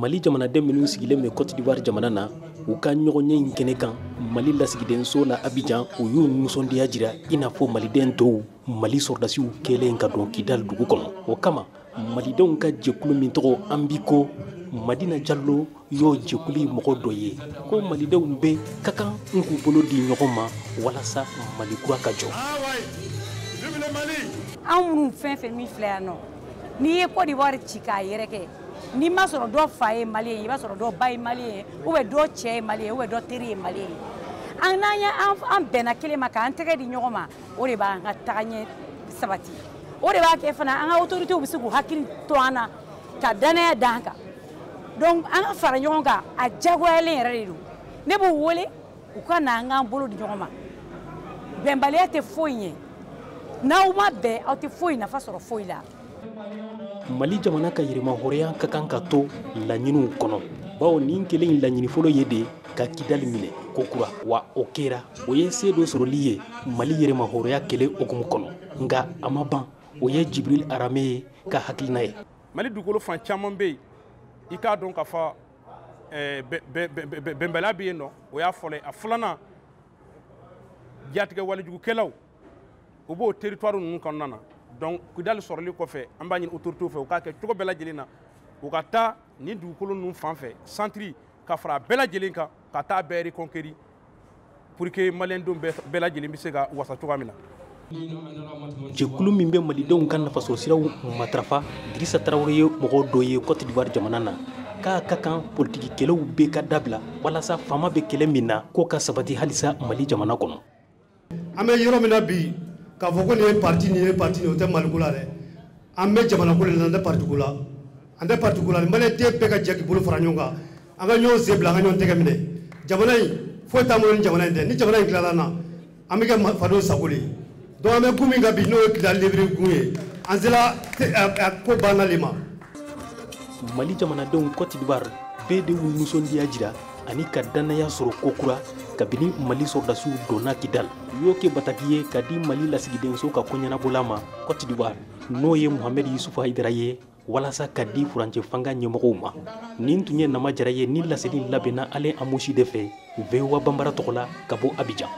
Mali jamanaden minnu sigilen bɛ Côte d'Ivoire jamana na, u ka ɲɔgɔnye in kɛnɛ kan Mali lasigidenso la Abidjan, u y'u nisɔndiya jira i n'a fɔ maliden tɔw, Mali sɔrɔdasiw kɛlen ka don Kidal dugu kɔnɔ. O kama, malidenw ka jɛkulu min tɔgɔ Ambiko, Madina Jalo y'o jɛkulu mɔgɔ dɔ ye, ko malidenw bɛ ka kan n k'u bolo di ɲɔgɔn ma walasa Mali kura ka jɔ. Anw minnu fɛn fɛn min filɛ yan nɔ, n'i ye Côte d'Ivoire ci k'a yɛrɛ kɛ, n'i ma sɔrɔ dɔ fa ye malien ye, i b'a sɔrɔ dɔ ba ye malien ye, ou bien dɔ cɛ ye malien ye, ou bien dɔ teri ye malien ye. An n'an ye an bɛnna kelen ma k'an tɛgɛ di ɲɔgɔn ma, o de b'an ka tagaɲɛ sabati. O de b'a kɛ fana an ka autorités bɛ se k'u hakili to an na ka danaya d'an kan. Donc an ka fara ɲɔgɔn kan, a diyagoyalen yɛrɛ de don. Ne b'u wele u ka na an k'an bolo di ɲɔgɔn ma. Bɛnbaliya tɛ foyi ɲɛ. N'aw ma bɛn, aw tɛ foyi nafa sɔrɔ foyi la. Mali jamana ka yɛrɛmahɔrɔnya ka kan ka to laɲiniw kɔnɔ, bawo nin kelen in laɲini fɔlɔ ye de ka Kidali minɛ ko kura, wa o kɛra, o ye se dɔ sɔrɔli ye Mali yɛrɛmahɔrɔnya kɛlɛ hukumu kɔnɔ. Nka a ma ban. O ye Jibril Arame ye ka hakilina ye. Mali dugukolo fan caman bɛ yen, i k'a dɔn k'a fɔ bɛnbaliya bɛ yen nɔ. O y'a fɔlɔ ye. A filanan, jatigɛ walejugukɛlaw, u b'o territoire ninnu kɔnɔna na. Donc Kidali sɔrɔli kɔfɛ, an b'a ɲini autorité fɛ u k'a kɛ cogo bɛɛ lajɛlen na, u ka taa nin dugukolo ninnu fan fɛ, centre ka fara bɛɛ lajɛlen kan, ka taa bɛɛ reconquérir pour que maliyɛndenw bɛɛ lajɛlen bɛ se ka wasa cogoya min na. Jɛkulu min bɛ malidenw ka nafasɔrɔsiraw matarafa, Dirisa Tarawele ye mɔgɔ dɔ ye Côte d'Ivoire jamana na, k'a ka kan politiki kɛlɛw bɛɛ ka dabila walasa faama bɛ kɛlɛ min na k'o ka sabati halisa Mali jamana kɔnɔ. An bɛ yɔrɔ min na bi, k'a fɔ ko nin ye parti, nin ye parti, nin o tɛ Maliko la dɛ. An bɛ jamana ko de la, an tɛ parti ko la. An tɛ parti ko la. Maliyɛn bɛɛ ka jɛ k'i bolo fara ɲɔgɔn kan, an ka ɲɔgɔn sen bila, an ka ɲɔgɔn tɛgɛ minɛ. Jamana in foyi t'an bolo ni jamana in tɛ. Ni jamana in tilala an na, an bɛ kɛ fadenw sago de ye. Donc an bɛ gun min kan bi, n'o ye Kidali libéré gun ye, an sera ko banna de ma. Mali jamanadenw Côte d'Ivoire bɛɛ de y'u nisɔndiya jira ani ka danaya sɔrɔ kokura kabini Mali sɔrɔdasiw donna Kidal. U y'o kɛ bataki ye ka di Mali lasigidenso ka koɲɛnabɔla ma Côte d'Ivoire, n'o ye Mohamed Yusufu Hayidara ye, walasa ka di furancɛ fanga ɲɛmɔgɔw ma. Nin tun ye Nama Jara ye, ni laseli labɛnna Alain Amosi de fɛ, VOA Bambara tɔgɔ la, ka bɔ Abidjan.